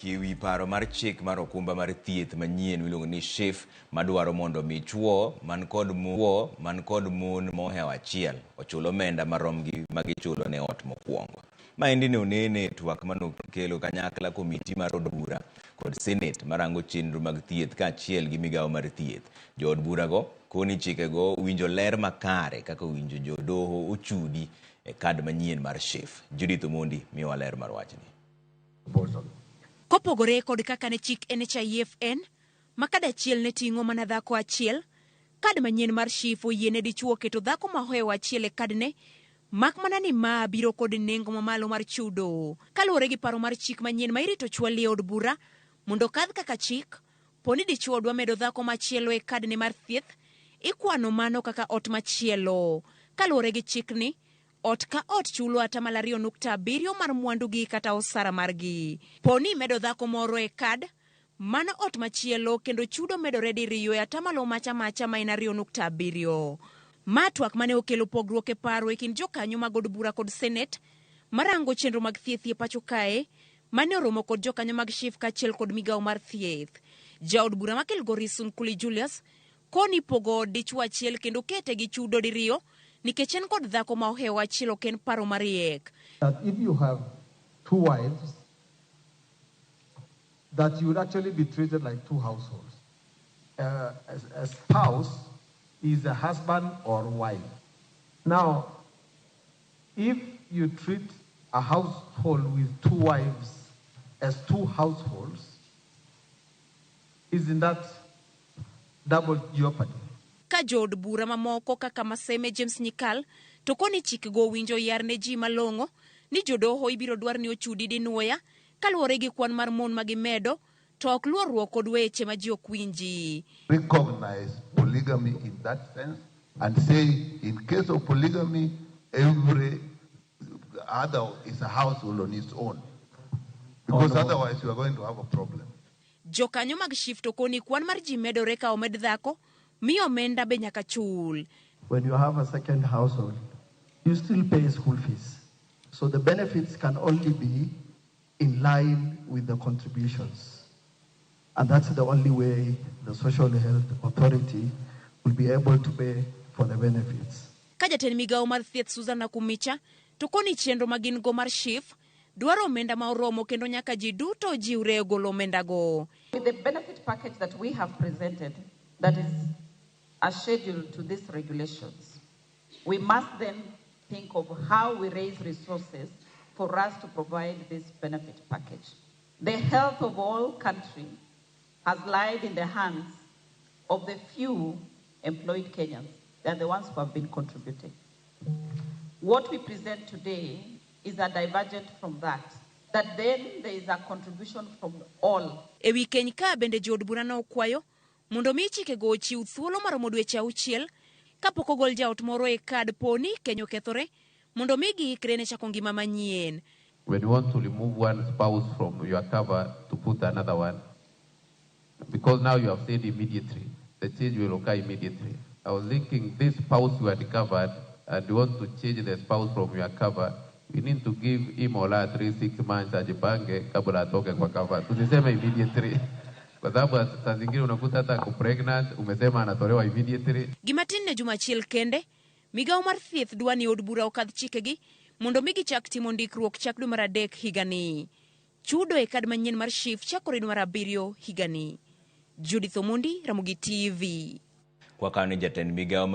Ewi paro mar chik mar okumba mar thieth manyien miluongo ni SHIF madwaro mondo mi chwo man kod chwo man kod mon mohewo achiel ochul omenda marom gi ma gichulo ne ot mokwongo. Maendi ne onene e twak manokelo kanyakla komiti mar od bura kod senet marango chenro mag thieth kaachiel gi migawo mar thieth. Jood burago koni chikego winjo ler makare kaka owinjo jodoho ochudi e kad manyien mar SHIF. Judith Omondi miyowa ler mar wachni. Kopogore kod kaka ne chik NHIF en, ma kad achiel ne ting'o mana dhako achiel, kad manyien mar SHIF oyiene dichuo keto dhako ma ohewo achiel e kadne, mak mana ni ma biro kod nengo mamalo mar chudo. Kaluwore gi paro mar chik manyien ma irito chwali e od bura mondo okadh kaka chik, po ni dichuo dwa medo dhako machielo e kadne mar thieth, ikwano mano kaka ot machielo. Kaluwore gi chikni, Ot ka ot chulo atamalo 2.7 mar mwandugi kata osara margi. Po ni imedo dhako moro e kad, mano ot machielo kendo chudo medore diriyo e atamalo macha macha ma en 2.7. Ma twak mane okelo pogruok e paro e kind jokanyo mag od bura kod senet marango chenro mag thieth e pacho kae mane oromo kod jokanyo mag SHIF kaachiel kod migawo mar thieth. Jaod bura ma Kilgoris Sunkuli Julius Koni pogo od dichwo achiel kendo kete gi chudo diriyo nikech en kod dhako ma ohewo achiel ok en paro mariek. That if you have two wives, that you would actually be treated like two households. A spouse is a husband or wife. Now, if you treat a household with two wives as two households, isn't that double jeopardy? Ka jood bura mamoko kaka Maseme James Nyikal to koni chikgo owinjo oyar ne ji malong'o ni jodoho ibiro dwar ni ochudi dinuoya kaluwore gi kwan mar mon ma gimedo to ok luorruok kod weche ma ji ok winji. Recognize polygamy in that sense and say in case of polygamy every other is a household on its own because otherwise you are going to have a problem. Jokanyo mag SHIF to koni kwan mar ji medore ka omed dhako, mi omenda be nyaka chul. When you have a second household, you still pay school fees. So the benefits can only be in line with the contributions. And that's the only way the Social Health Authority will be able to pay for the benefits. Ka jatend migawo mar thieth Susan Nakhumicha to koni chenro ma gin go mar SHIF dwaro omenda ma oromo kendo nyaka ji duto jiwre e golo omendago. With the benefit package that we have presented, that is a schedule to these regulations, we must then think of how we raise resources for us to provide this benefit package. The health of all country has lied in the hands of the few employed Kenyans. They are the ones who have been contributing. What we present today is a divergent from that. That then there is a contribution from all. E wi keny ka bende jood bura nokwayo mondo mi chikego ochiw thuolo maromo dweche auchiel kapok ogol jaot moro e kad po ni keny okethore mondo mi giikre ne chako ngima manyien. When you want to remove one spouse from your cover to put another one, because now you have said immediately, the change will occur immediately. I was thinking this spouse you had covered and you want to change the spouse from your cover, we need to give him or her at least 6 months ajipange kabla atoke kwa cover. Tusiseme immediately. Kwa sababu saa zingine unakuta hata ako pregnant, umesema anatolewa immediately. Gima tin ne juma achiel kende, migawo mar thieth dwa ni od bura okadh chikegi mondo mi gichak timo ndikruok chak dwe mar adek higani. Chudo e kad manyien mar SHIF chakore dwe mar abiriyo higani. Judith Omondi, Ramogi TV. Kwa ni jatend migawo.